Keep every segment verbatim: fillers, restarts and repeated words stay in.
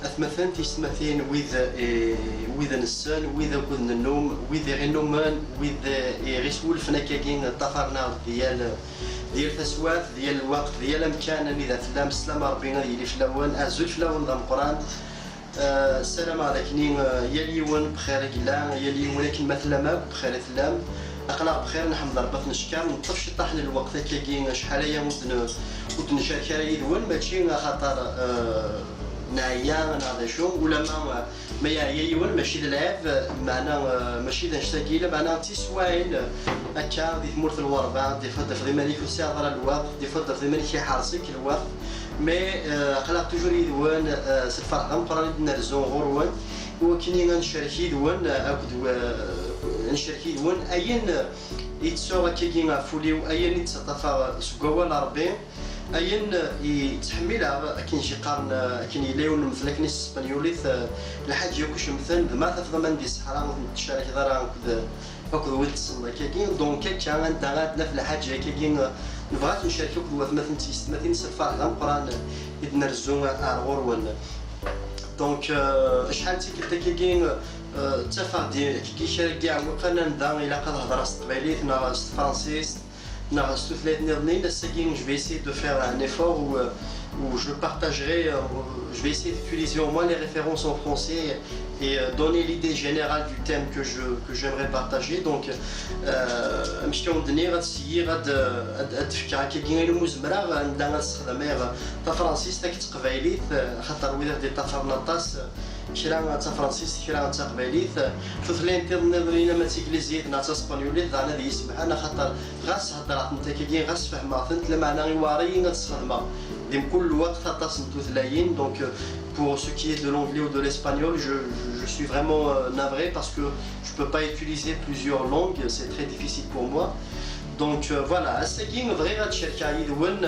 Atmaten, tiyessetmatin, wid, eh, wid nessen, wid akked nennum, wid i ɣ-innumen, wid, eh, i ɣ-iswulfen akkagi, ṭṭafaren-aɣ-d di yal, di yal taswiɛt, di yal lweqt, di yal amkan anida tellam, sslam n Ṛebbi ad yili fell-awen, azul fell-awen d ameqqran. Eh, ssarameɣ d akken, eh, yal yiwen bxir i yella, yal yiwen akken ma tellam akk bxir i tellam. Aql-aɣ bxir, nḥemd Ṛebbi, ad t-neckeṛ, neṭṭef ciṭṭaḥ n lweqt akkagi, acḥal aya ur d-n-, ur d-ncerk ara yid-wen, mačči axaṭer, eh, neɛya neɣ d acu, ulamma, eh, ma yeɛya yiwen, mačči d lɛib, eh, meɛna, eh, mačči d annect-agi, lameɛna d tiswaɛin, eh, akka di tmurt n Waṛebɛa, d-, d-tafeḍ iman-ik ur tesɛiḍ ara lweqt, d-, d-tafeḍ iman-ik iḥerṣ-ik lweqt, mais, eh, aql-aɣ toujours yid-wen, eh, s lferḥ d ameqqran i d-nrezzu ɣur-wen, i wakken ad ncerk yid-wen, eh, akked, eh, ncerk yid-wen ayen, eh, i ttuɣ akkagi ɣef wul-iw, ayen i d-ttaṭṭafeɣ seg wawal n Ṛebbi, ayen i ttḥemmileɣ, akken i qqaren, akken yella yiwen n umeddakel akken s tespenyulit, eh, lḥaǧ yakk icemten, d ma tafeḍ aman di ṣṣeḥra ur ten-tcerkeḍ ara akked, akked wid tessneḍ akkagi. Donc akka, anda ara d-naf lḥaǧ akkagi, eh, nebɣa ad t-ncerk akked watmaten d tiyessetmatin s lferḥ d ameqqran i d-nrezzu ar ɣur-wen. Donc, eh, acḥal d tikkelt akkagi, eh, ttafeɣ-d akkagi kra n yiɛewwiqen anda ilaq ad hedreɣ s teqbaylit neɣ s tefransist, neɣ s tutlayt nniḍen. Ass-agi, je vais essayer de faire un effort où, euh, où je partagerai, euh, je vais essayer d'utiliser au moins les références en français et, euh, donner l'idée générale du thème que je, que j'aimerais partager. Donc, euh, amek i wen-d-nniɣ, ad ssyiɣ ad, ad, ad d-fkeɣ akkagi ayen umi zemreɣ, anda ad ssexdameɣ tafransist akked teqbaylit, euh, axaṭer widak d-iṭṭafaren aṭas, euh, kra d tafransist, kra d taqbaylit, euh, tutlayin nniḍen, nniḍen ama d tiglizit neɣ d taspenyulit, daɣen ad iyi-semḥen, axaṭer ɣas heddreɣ-tent akkagi, ɣas fehmeɣ-tent, lameɛna iweɛṛ-iyi ad sxedmeɣ di mkul lweqt aṭas n tutlayin. Donc, euh, pour ce qui est de l'anglais ou de l'espagnol, je, je, je suis vraiment, euh, navré parce que je peux pas utiliser plusieurs langues, c'est très difficile pour moi. Donc, euh, voilà, ass-agi bɣiɣ ad cerkeɣ yid-wen,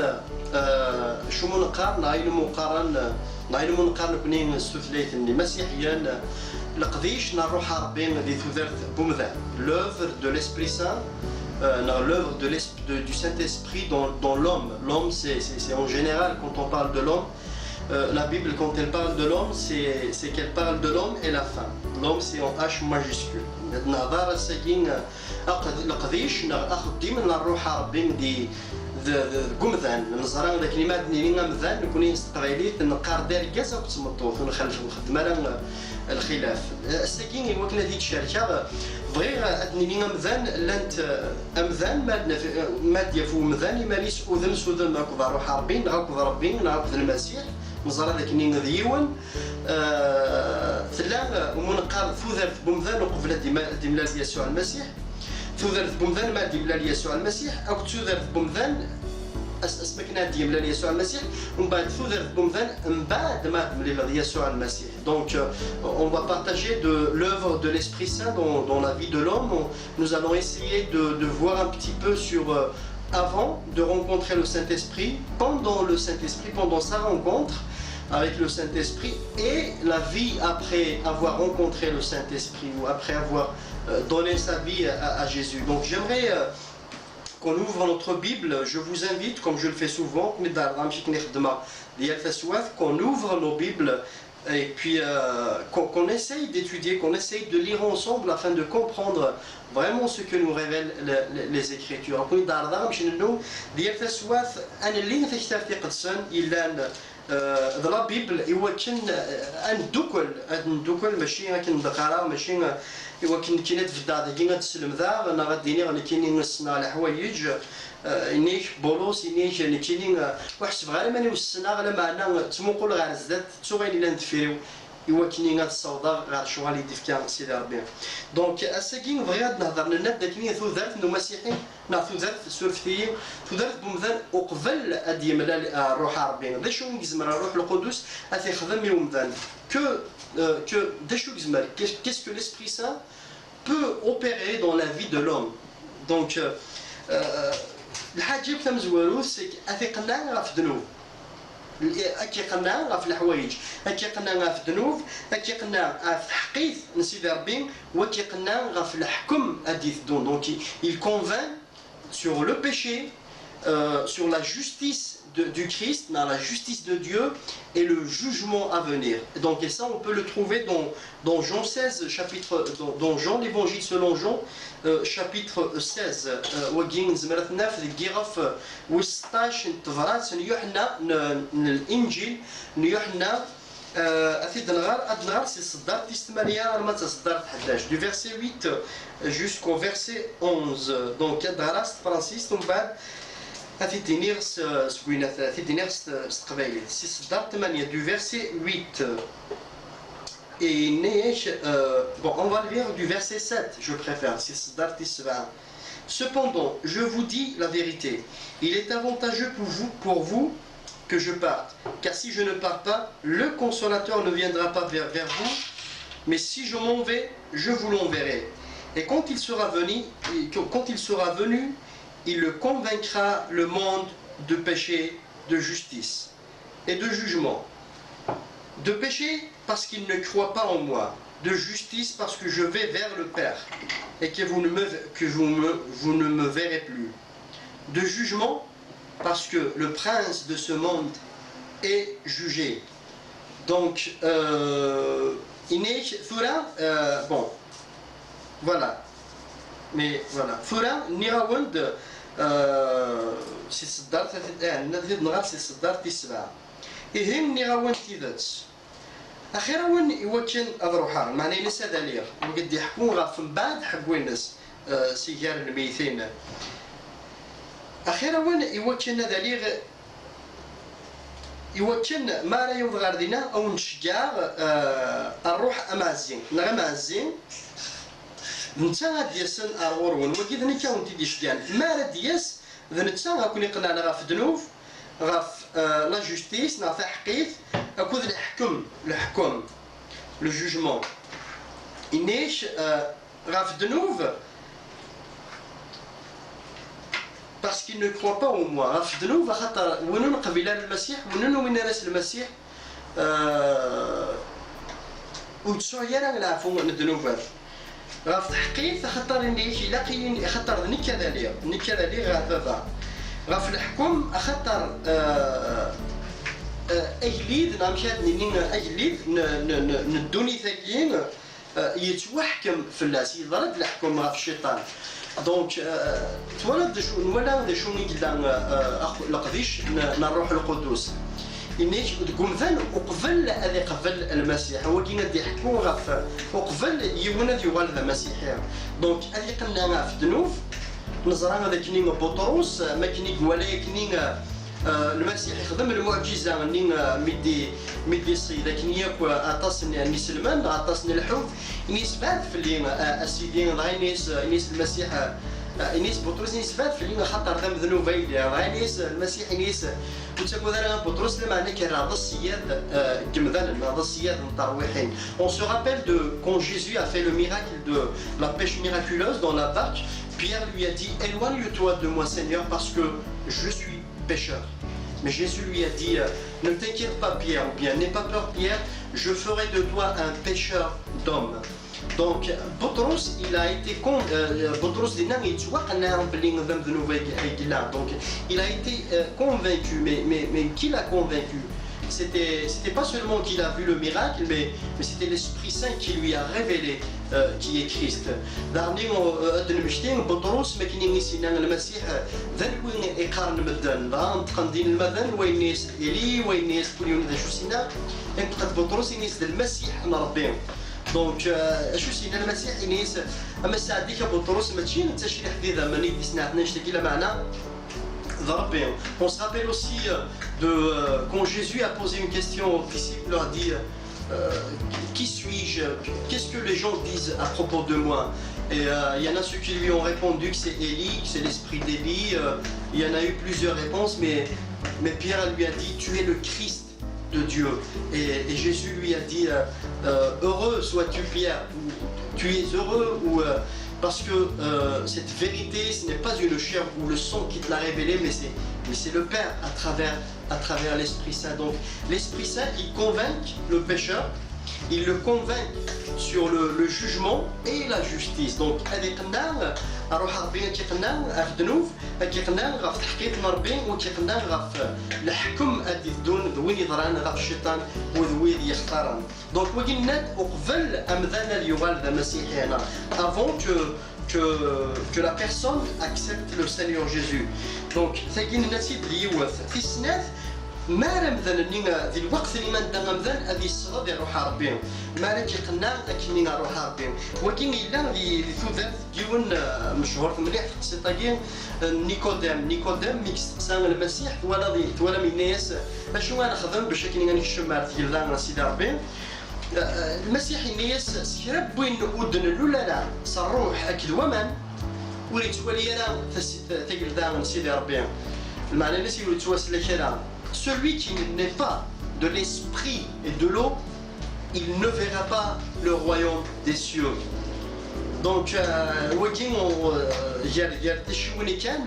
euh, acu mu neqqar, neɣ ayen mu qqaren, euh, neɣ ayen mu neqqar nekni s tutlayt n yimasiḥiyen, euh, leqdic n Ṛṛuḥ n Ṛebbi di tudert n umdan, l'œuvre de l'Esprit Saint, euh, neɣ l'œuvre de l'Es-, de, du Saint-Esprit dans, dans l'homme. L'homme, c'est, c'est, c'est en général, quand on parle de l'homme, euh, la Bible, quand elle parle de l'homme, c'est, c'est qu'elle parle de l'homme et la femme. L'homme, c'est en H majuscule. Nehḍer ass-agi, euh, aqd-, leqdic neɣ axeddim n Ṛṛuḥ n Ṛebbi di, d, d, deg umdan. Neẓra d akken ma ad nini amdan, nekni s teqbaylit neqqar-d argaz akked tmeṭṭut, ur nxellef, nxeddem ara, eh, lxilaf. Eh, ass-agi, i wakken ad t-id-cerkeɣ, bɣiɣ ad nini amdan, llant, eh, amdan, ma ad naf-, eh, ma ad yaf umdan iman-is udem s udem akked Ṛṛuḥ n Ṛebbi, neɣ akked Ṛebbi, neɣ akked Lmasiḥ, neẓra d akken d yiwen. Eh, tella, eh, umi neqqar tudert n umdan uqbel ad d-ima-, ad d-imlal Yasuɛ Lmasiḥ. Tudert n umdan ma d-imlal Yasuɛ Lmasiḥ, akked tudert n umdan as-, asmi akken ad d-yemlal Yasuɛ Lmasiḥ, umbeɛd tudert n umdan mbeɛd ma d-temlileḍ Yasuɛ Lmasiḥ. Donc, euh, on va partager de l'œuvre de l'Esprit Saint dans, dans la vie de l'homme. On, nous allons essayer de, de voir un petit peu sur, euh, avant de rencontrer le Saint-Esprit, pendant le Saint-Esprit, pendant sa rencontre avec le Saint-Esprit et la vie après avoir rencontré le Saint-Esprit ou après avoir, euh, donné sa vie à, à Jésus. Donc j'aimerais, euh, qu'on ouvre notre Bible. Je vous invite, comme je le fais souvent, qu'on ouvre nos Bibles et puis, euh, qu'on, qu'on essaye d'étudier, qu'on essaye de lire ensemble afin de comprendre vraiment ce que nous révèlent les, les, les Écritures. Donc, on est dans la, euh, de la Bible, et euh, ad neddukel, ad neddukel, mačči akken d-qqareɣ, mačči, euh, i wakken nekkini ad beddeɣ dagi, ad d-slemdeɣ, neɣ ad d-iniɣ nekkini ssneɣ leḥwayeǧ, euh, inik Bulus, inik nekkini, euh, ur ḥessbeɣ ara iman-iw ssneɣ, lameɛna ttmuqul ɣer zdat, ttuɣ ayen yellan deffir-iw, i wakken ad ssawḍeɣ ɣer lecɣal i d-ifka Sidi Ṛebbi. Donc, ass-agi bɣiɣ ad nehder, nenna-d dakken tudert n umasiḥi, neɣ tudert, surfet-iyi, tudert n umdan uqbel ad d-yemlal, ah, Ṛṛuḥ n Ṛebbi. D acu i yezmer Ṛṛuḥ Lqudus ad t-ixdem i umdan? Que, euh, que, d acu i yezmer? Qu'est-ce, qu'est-ce que l'Esprit Saint peut opérer dans la vie de l'homme? Donc, euh, euh, lḥaǧa akk tamezwarut, c'est que ad t-iqenneɛ ɣef ddnub. Ad k-iqenneɛ ɣef leḥwayeǧ, ad k-iqenneɛ ɣef ddnub, ad k-iqenneɛ ɣef tḥeqqit n Sidi Ṛebbi, u ad k-iqenneɛ ɣef leḥkem ad d-iteddun. Donc, il, il convainc sur le péché, euh, sur la justice de- du Christ, dans la justice de Dieu et le jugement à venir. Donc, et ça, on peut le trouver dans, dans Jean seize, chapitre, dans, dans Jean, l'évangile selon Jean, euh, chapitre seize. Euh, wagi nezmer ad t-naf deg yiɣef wis seṭṭac n tebrat n Yuḥenna, n, n Linǧil n Yuḥenna. Euh, ad t-id-nɣer, ad nɣer si tseddart tis tmanya arma d taseddart ḥdac, du verset huit jusqu'au verset onze. Donc, ad nɣer s tefransist, umbeɛd ad t-id-iniɣ s, s winat, ad t-id-iniɣ s, s teqbaylit. Si tseddart tmanya, du verset huit. Et yenna-yak, euh, bon, on va le lire du verset sept, je préfère, si tseddart tis sebɛa. Cependant, je vous dis la vérité, il est avantageux pour vous, pour vous que je parte, car si je ne pars pas, le Consolateur ne viendra pas vers, vers vous, mais si je m'en vais, je vous l'enverrai. Et quand il sera venu, et que- quand il sera venu, il le convaincra le monde de péché, de justice et de jugement. De péché, parce qu'il ne croit pas en moi. De justice, parce que je vais vers le Père et que vous ne me, que vous me- vous ne me verrez plus. De jugement, parce que le prince de ce monde est jugé. Donc, euh, yenna-yak tura, euh, bon, voilà. Mais voilà. Tura, nniɣ-awen-d, euh, si tseddart, eh, nniɣ-awen-d si tseddart tis sebɛa. Ihi, nniɣ-awen-d tidet. Axir-awen i wakken ad ruḥeɣ, lmeɛna-ines ad aliɣ, wagi d-iḥekku ɣef mbeɛd ḥeggu-ines, eh, si gar lmeytin. Axir-awen i wakken ad aliɣ, i wakken ma ara yaweḍ ɣer dinna, ad wen-d-ceggɛeɣ, eh, ṛṛuḥ amɛezzi, neɣ amɛezzi, d netta ad d-yasen ar ɣur-wen, wagi d nekk ad wen-t-id-iceggɛen. Ma ara d-yas, d netta ad ken-iqenɛen ɣef ddnub, ɣef, eh, la justice, neɣ taḥeqqit, akked leḥkem, leḥkem, le jugement. Yenna-yak, eh, ɣef ddnub, parce qu'il ne croit pas en moi. Ɣef ddnub, axaṭer win ur neqbil ara Lmasiḥ, win ur numin ara s Lmasiḥ, eh, ur yettsuɛi ara leɛfu n ddnubat. Ɣef teḥqit, axaṭer yenna-yak ilaq-iyi, axaṭer d nekk ad aliɣ, nekk ad aliɣ ɣer Baba. Ɣef leḥkem, axaṭer, eh, eh, agellid, neɣ amek ara d-nini, agellid n, n, n, n ddunit-agi, eh, yettwaḥkem fell-as, yeḍra-d leḥkem ɣef cciṭan. Donc, eh, twalaḍ d acu, nwala d acu i yella, eh, ax-, leqdic n, n Ṛṛuḥ Lqudus. Yenna-yak deg umdan uqbel ad iqbel Lmasiḥ, wagi ad d-iḥekku ɣef uqbel yiwen ad yuɣal d amasiḥi. Donc, ad iqenneɛ ɣef ddnub. Neẓra d akken Buṭrus, ma akken i iwala akken, eh, Lmasiḥ ixdem lmuɛǧiza-nni, eh, mi d-, mi d-iṣeyyed akken yakk, eh, aṭas n, n iselman, aṭas n lḥut, ini-as: "Bɛed fell-i, eh, a Sidi", dɣa ini-as, ini-as Lmasiḥ, eh, eh, ini-as Buṭrus, ini-as: "Bɛed fell-i, axaṭer d amednub ay lliɣ." Dɣa ini-as Lmasiḥ, ini-as: "Ur ttaggad ara a Buṭrus, lameɛna kerreɣ d ṣṣyad, eh, n yemdanen, neɣ d ṣṣyad n terwiḥin." On se rappelle de quand Jésus a fait le miracle de la pêche miraculeuse dans la barque, Pierre lui a dit: "Éloigne-toi de moi, Seigneur, parce que je suis pécheur." Mais Jésus lui a dit, euh, "Ne t'inquiète pas, Pierre", ou bien, "N'aie pas peur, Pierre, je ferai de toi un pêcheur d'hommes." Donc, Butrus, il a été con-, euh, Butrus dinna yettwaqenneɛ belli d amednub ay, ay yella. Donc, il a été, euh, convaincu, mais, mais, mais qui l'a convaincu? C'était, c'était pas seulement qu'il a vu le miracle, mais, mais c'était l'Esprit Saint qui lui a révélé, euh, qui est Christ. Daɣen, euh, ad nemmekti, Butrus, ma akken i s-yenna Lmasiḥ, euh, d anwi i qqaren medden? Dɣa neṭqen-d inelmaden, wa yenna-yas Eli, wa yenna-yas kul yiwen d acu s-yenna. Inṭeq-d Butrus, yenna-yas d Lmasiḥ n Ṛebbi. Donc, euh, acu s-yenna Lmasiḥ? Yenna-yas, ama sseɛd-ik a Butrus, mačči d tacriḥt d idammen i d-isneɛten annect-agi, lameɛna d Ṛebbi. On se rappelle aussi, euh, de, euh, quand Jésus a posé une question aux disciples, il leur a dit, euh, "Qui suis-je? Qu'est-ce que les gens disent à propos de moi?" Et, euh, il y en a ceux qui lui ont répondu que c'est Élie, que c'est l'esprit d'Élie. Euh, il y en a eu plusieurs réponses, mais, mais Pierre lui a dit, "Tu es le Christ de Dieu." Et, et Jésus lui a dit, euh, euh, "Heureux sois-tu, Pierre, ou tu es heureux", ou, euh, parce que, euh, cette vérité, ce n'est pas une chair ou le sang qui te l'a révélé, mais c'est, mais c'est le Père à travers, à travers l'Esprit Saint. Donc, l'Esprit Saint, il convainc le pécheur, Il le convainc sur le, le jugement et la justice. Donc, ad iqenneɛ, Ṛṛuḥ n Ṛebbi ad k-iqenneɛ ɣef ddnub, ad k-iqenneɛ ɣef teḥqirt n Ṛebbi, u ad k-iqenneɛ ɣef leḥkem ad d-iteddun d win yeḍran ɣef Cciṭan u d wid yextaren. Donc, wagi nenna-d uqbel amdan ad yuɣal d amasiḥi, neɣ avant que que, que la personne accepte le Seigneur Jésus. Donc, tagi nenna-tt-id d yiwet. Tis snat, mi ara amdan-nni, di lweqt-nni ma nedda amdan ad yesseɣ di Ṛṛuḥ n Ṛebbi, mi ara k-iqenneɛ akkenni Ṛṛuḥ n Ṛebbi. Wagi yella di, di tudert n yiwen, eh, mechuṛet mliḥ teqsiṭ-agi, eh, Nikodem. Nikodem, mi yesteqsa Lmasiḥ, twalaḍ, twalam, yenna-yas: "Acu ara nexdem bac akken ad nekcem ar tgelda n Sidi Ṛebbi?" Lmasiḥ yenna-yas: "S kra n win ur d-nlul ara s ṛṛuḥ akked waman, ur yettwali ara tas-, tagelda n Sidi Ṛebbi." Lmeɛna-ines ur yettwaslak ara. Celui qui ne naît pas de l'esprit et de l'eau, il ne verra pas le royaume des cieux. Donc, euh, wagi, on, euh, gar, gar ticiwin kan,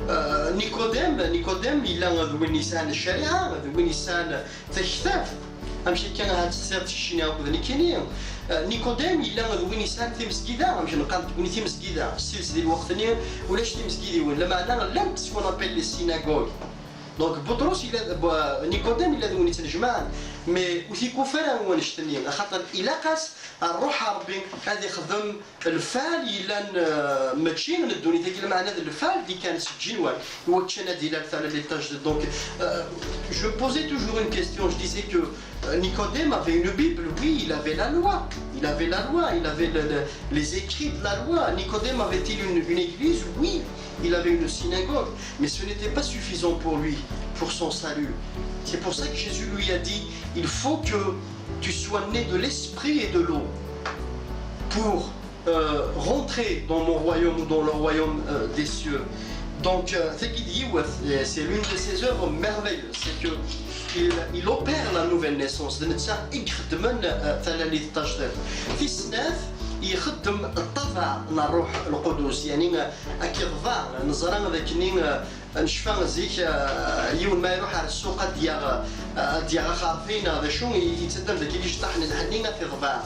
euh, Nikodem, Nikodem yella d win yesɛan ccariɛa, d win yesɛan taktabt. Amek akka ahat tesɛiḍ tikci-nni akked nekkini? Eh, Nikodem yella d win yesɛan timezgida, amek neqqar nekkni timezgida? S tidet di lweqt-nni ulac timezgidiwin, lameɛna llant ce qu'on appelle les synagogues. Donc Buṭrus yella d, bu-, Nikodem yella d win yettnejmaɛen, mais ur t-ikuf ara wannect-nni, axaṭer ilaq-as Ṛṛuḥ n Ṛebbi ad ixdem lfal yellan, euh, mačči n ddunit-agi, lameɛna d lfal d-ikkan seg igenwan, i wakken ad ilal talalit tajdidt. Donc, euh, je me posais toujours une question, je disais que, euh, Nicodème avait une Bible, oui, il avait la loi, il avait la loi, il avait le, le, les écrits de la loi. Nicodème avait-il une, une église? Oui, il avait une synagogue, mais ce n'était pas suffisant pour lui, pour son salut. C'est pour ça que Jésus lui a dit: "Il faut que tu sois né de l'esprit et de l'eau pour, euh, rentrer dans mon royaume ou dans le royaume, euh, des cieux." Donc, euh, tagi d yiwet, euh, c'est l'une de ses œuvres merveilleuses, c'est que il, il opère la nouvelle naissance. D netta i ixeddmen, euh, talalit tajdidt. Tis snat, ixeddem ṭṭabeɛ n Ṛṛuḥ Lqudus, yeɛni, euh, ad k-iḍbeɛ. Neẓra d akken, euh, Necfa zik, eh, yiwen ma iruḥ ar ssuq ad d-yaɣ, eh, ad d-yaɣ axerfi neɣ d acu, i-, yettaddam dagi iceṭṭaḥen lḥenni ad t-iḍbeɛ.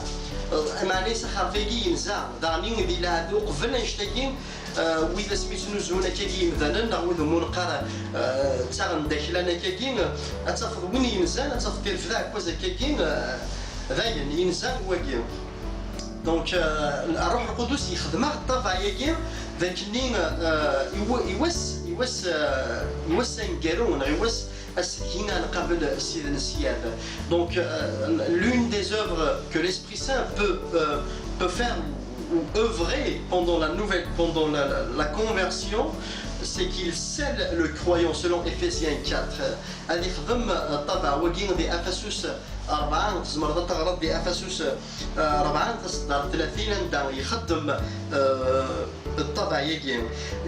Eh, meɛna-s axerfi-agi yenza. Daɣen di lɛehd uqbel annect-agi, eh, wid asmi ttnuzun akkagi yimdanen neɣ wid umi neqqar, eh, ttaɣen-d aklan akkagi, eh, ad tafeḍ win yenzan, ad tafeḍ irfed aɛekkaz akkagi, eh, dayen, yenza wagi. Donc, euh, Ṛṛuḥ Lqudus yexdem-aɣ ṭṭabeɛ-agi, d akken-nni, euh, i wa-, i wass, i wass, euh, i wass aneggaru, neɣ i wass ass-agi ad nqabel Ssid n Ssyad. Donc, euh, l'une des œuvres que l'Esprit Saint peut, euh, peut faire ou œuvrer pendant la nouvelle, pendant la, la, la conversion, c'est qu'il scelle le croyant, selon Éphésiens quatre. Ad ixdem, euh, ṭṭabeɛ-wagi di Afasus rebɛa, tzemreḍ ad teɣreḍ di Afasus, eh, rebɛa, taseddart tlatin, anda ixeddem, eh, ṭṭabeɛ-agi.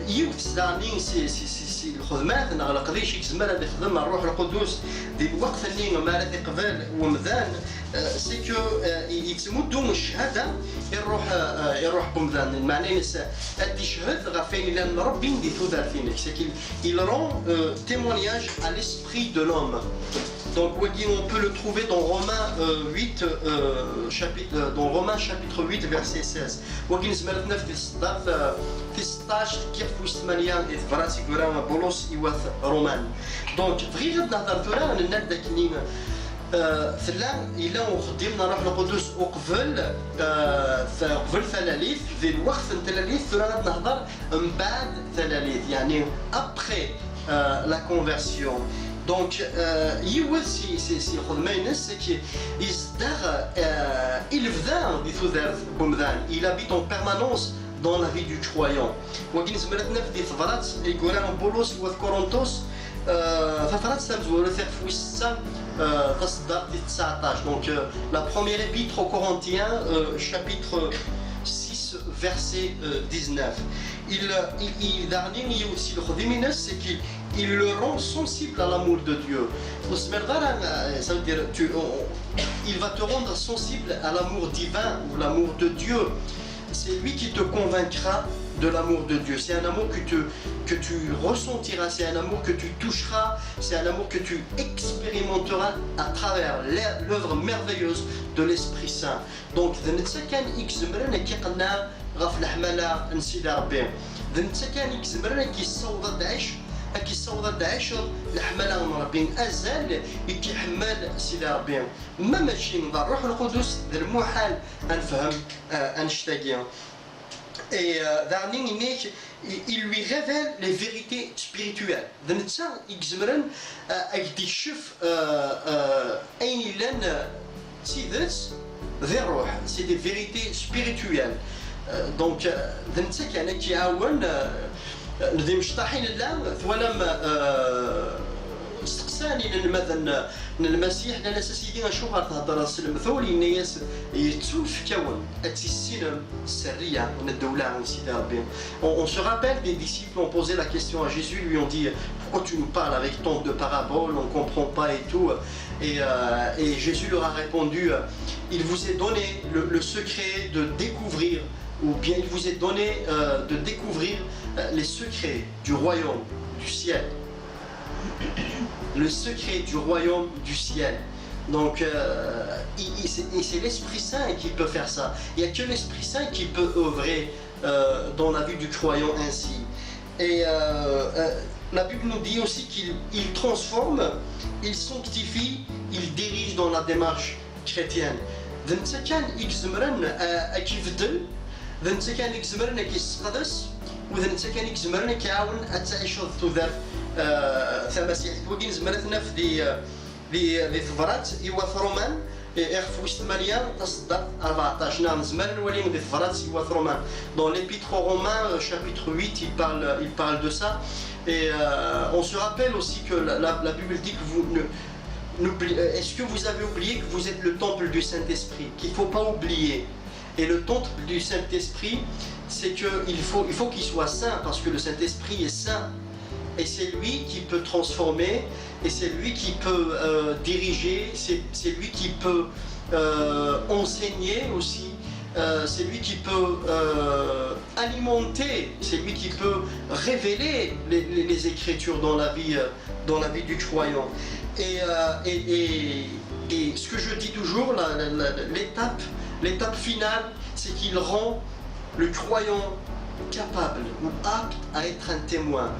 Yiwet daɣen si, si, si, si lxedmat neɣ leqdic i yezmer ad ixdem Ṛṛuḥ Lqudus di lweqt-nni mi ara t-iqbel wemdan, eh, c'est que, eh, i-, yettmuddu ccahada i ṛṛuḥ, eh, i ṛṛuḥ n wemdan. Lmeɛna-ines, ad d-iched ɣef wayen yellan n Ṛebbi di tudert-inek. C'est qu'il, il rend, euh, témoignage à l'esprit de l'homme. Donc, wagi, on peut le trouver dans Romains, euh, huit, euh, chapitre, euh, dans Romains chapitre huit, verset seize. Wagi nezmer ad t-naf di tseddart, euh, tis seṭṭac, tekkiɣ ɣef wis tmanya i tebrat i yura Bulus i wat Ṛuman. Donc, bɣiɣ ad nehder tura, nenna-d akken, euh, tella, yella uxeddim n Ṛṛuḥ Lqudus uqbel, euh, t-, uqbel talalit, di lweqt n talalit, tura ad nehder mbeɛd talalit, yeɛni après, euh, la conversion. Donc, euh, yiwet si, si, si lxedma-ines, c'est que yezdeɣ, euh, i lebda di tudert n wemdan. Il habite en permanence dans la vie du croyant. Wagi nezmer ad t-naf di tebrat i yura Bulus i wat Kurintus, euh, tabrat tamezwarut, ixef wis setta, euh, taseddart tis tseɛṭac. Donc, euh, la première épître aux Corinthiens, euh, chapitre six, verset, euh, dix-neuf. Il, il, il, daɣen yiwet si lexdim-ines, c'est qu'il, il le rend sensible à l'amour de Dieu. Ur tezmireḍ ara, euh, ça veut dire, tu, on, il va te rendre sensible à l'amour divin ou l'amour de Dieu. C'est lui qui te convaincra de l'amour de Dieu. C'est un amour que tu, que tu ressentiras, c'est un amour que tu toucheras, c'est un amour que tu expérimenteras à travers l'œuvre merveilleuse de l'Esprit Saint. Donc, d netta kan i izemren ad k-iqenneɛ ɣef leḥmala n Sidi Ṛebbi. D netta kan i izemren ad k-yessaweḍ ad tɛic, ad k-yessaweḍ ad tɛiceḍ leḥmala n Ṛebbi, azal i k-iḥemmel Sidi Ṛebbi. Ma mačči d Ṛṛuḥ Lqudus, d lmuḥal ad nefhem, euh, annect-agi. Et, euh, daɣen, il, il lui révèle les vérités spirituelles. D netta i izemren, euh, ad k-d-ikcef, euh, euh, ayen yellan, euh, d tidet di ṛṛuḥ. C'est des vérités spirituelles. Euh, donc, euh, d netta kan ad k-iɛawen, euh, euh, d imecṭaḥ i nella, twalam, euh, steqsan inelmaden n Lmasiḥ, nnan-as: "A Sidi, acuɣer theddreḍ s lemtul?" Yenna-yas: "Yettunefk-awen ad tissinem sserriya n ddewla n Sidi Ṛebbi." On, on se rappelle, des disciples ont posé la question à Jésus, lui ont dit: "Pourquoi tu nous parles avec tant de paraboles, on ne comprend pas et tout." Et, euh, et Jésus leur a répondu, euh: "Il vous est donné le, le secret de découvrir, ou bien il vous est donné, euh, de découvrir, euh, les secrets du royaume du ciel." Le secret du royaume du ciel. Donc, euh, il, il, c'est, et c'est l'Esprit Saint qui peut faire ça. Il n'y a que l'Esprit Saint qui peut œuvrer, euh, dans la vie du croyant ainsi. Et, euh, euh, la Bible nous dit aussi qu'il, il transforme, il sanctifie, il dirige dans la démarche chrétienne. D netta kan i izemren, euh, ad k-ibeddel, d netta kan i izemren ad k-yesseqdes, u d netta kan i izemren ad k-iɛawen ad tɛiceḍ tudert, euh, tamasiḥit. Wagi nezmer ad t-naf di, euh, di, di tebrat i wat Ṛuman, i, ixef wis tmanya, taseddart rbeɛṭac. Neɣ nezmer ad nwali di tebrat i wat Ṛuman. Dans l'Épître aux Romains, euh, chapitre huit, il parle, il parle de ça. Et, euh, on se rappelle aussi que la, la, la Bible dit que vous ne, n'oublie-, euh, est-ce que vous avez oublié que vous êtes le temple du Saint-Esprit ? Qu'il faut pas oublier. Et le temple du Saint-Esprit, c'est que il faut, il faut qu'il soit saint, parce que le Saint-Esprit est saint. Et c'est lui qui peut transformer, et c'est lui qui peut, euh, diriger, c'est, c'est lui qui peut, euh, enseigner aussi, euh, c'est lui qui peut, euh, alimenter, c'est lui qui peut révéler les, les, les Écritures dans la vie, euh, dans la vie du croyant. Et, euh, et, et, et ce que je dis toujours, la, la, la, l'étape, l'étape finale, c'est qu'il rend le croyant capable ou apte à être un témoin.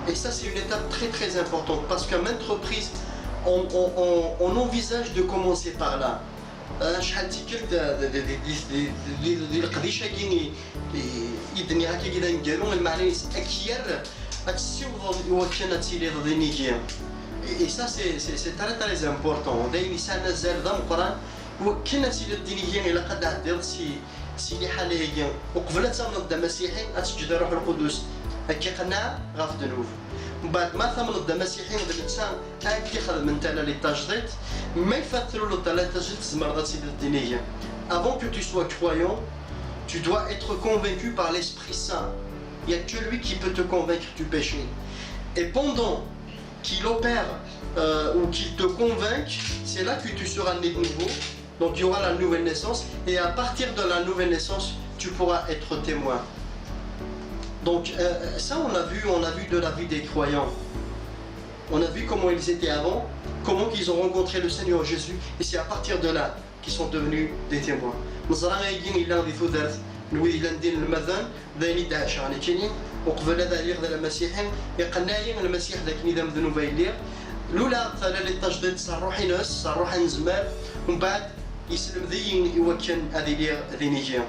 Et ça, c'est une étape très, très importante, parce qu'à maintes reprises, on, on, on, on envisage de commencer par là. Euh, acḥal d tikkelt, euh, di, di, di leqdic-agi i, i, i d-nniɣ akkagi d aneggaru, lmeɛna-ines ad k-yerr ad tessiwḍeḍ i wakken ad tiliḍ d inigi. Et, et ça, c'est, c'est, c'est très, très important. D ayen yesɛan azal d ameqqran, wakken ad tiliḍ d inigi, ilaq ad tɛeddiḍ si, si liḥala-agi. Uqbel ad tamneḍ d amasiḥi, ad teǧǧeḍ Ṛṛuḥ Lqudus ad k-iqenneɛ ɣef ddnub. Mbeɛd, ma tamneḍ d amasiḥi, d netta ad k-ixedmen tala n tajdiṭ. Ma ifat tluleḍ tala n tajdiṭ, tzemreḍ ad tiliḍ d inigi. Avant que tu sois croyant, tu dois être convaincu par l'Esprit Saint. Il n'y a que lui qui peut te convaincre du péché. Et pendant qu'il opère, euh, ou qu'il te convainc, c'est là que tu seras né de nouveau. Donc il y aura la nouvelle naissance. Et à partir de la nouvelle naissance, tu pourras être témoin. Donc, euh, ça, on l'a vu, on l'a vu de la vie des croyants. On a vu comment ils étaient avant, comment qu'ils ont rencontré le Seigneur Jésus, et c'est à partir de là qu'ils sont devenus des témoins. Neẓra ayagi yella di tudert n wid yellan d inelmaden, d ayen i d-ɛaceɣ nekkini, uqbel ad aliɣ d amasiḥi, iqenneɛ-iyi Lmasiḥ d akken i d amednub ay lliɣ. Luleɣ-d tala n tajdiṭ s ṛṛuḥ-ines, s ṛṛuḥ anezmar, mbeɛd yesselmed-iyi i wakken ad iliɣ d inigi.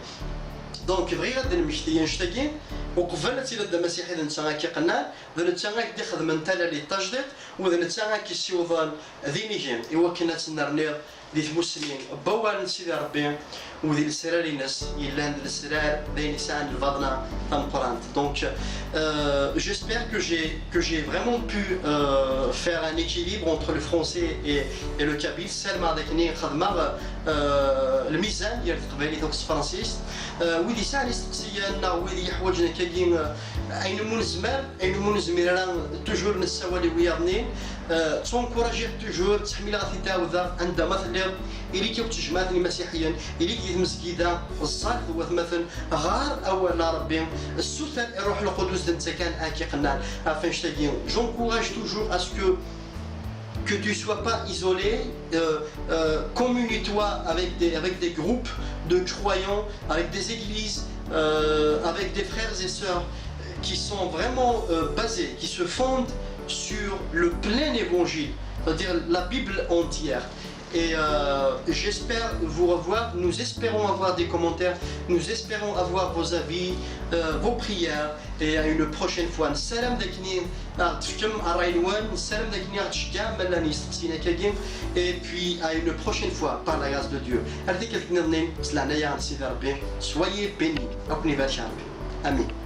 Donc, bɣiɣ ad d-nemmekti annect-agi, uqbel ad tiliḍ d amasiḥi d netta ad k-iqennɛen, d netta ad k-d-ixedmen tala n tajdiṭ, u d netta ad k-issiwḍen d inigi i wakken ad tennerniḍ di tmussni n wawal n Sidi Ṛebbi, u di lesrar-ines yellan d lesrar d ayen yesɛan lbaḍna tameqqrant. Donc, euh, j'espère que j'ai, que j'ai vraiment pu, euh, faire un équilibre entre le français et, et le kabyle. Ssarameɣ d akken i xedmeɣ, euh, lmizan gar teqbaylit akked tefransist. Euh, wid yesɛan isteqsiyen neɣ wid yeḥwaǧen akkagi, euh, Ayen umi nezmer, ayen umi nezmir ara, toujours nessawal i wiyaḍ-nni, euh, ttwankuṛajiɣ toujours, ttḥemmileɣ ad t-id-ɛawdeɣ, anda ma telliḍ, ili-k akked tejmaɛt n imasiḥiyen, ili-k di tmezgida, ẓẓal d watmaten, ɣer awal n Ṛebbi, ssuter i Ṛṛuḥ Lqudus d netta kan ara k-iqennɛen ɣef annect-agi. J'encourage toujours à ce que que tu sois pas isolé, euh, euh, communie-toi avec des, avec des groupes de croyants, avec des églises, euh, avec des frères et sœurs qui sont vraiment, euh, basés, qui se fondent sur le plein évangile, c'est-à-dire la Bible entière. Et, euh, j'espère vous revoir. Nous espérons avoir des commentaires, nous espérons avoir vos avis, euh, vos prières. Et à une prochaine fois. Nessaram d akken i aɣ-d-tefkem ṛṛay-nwen, nessaram d akken i aɣ-d-tceggɛem ma llan yisteqsiyen akkagi. Et puis à une prochaine fois, par la grâce de Dieu. Ar tikkelt nniḍen, s leɛnaya n Sidi Ṛebbi, soyez bénis. Ad ken-ibarek Ṛebbi. Amin.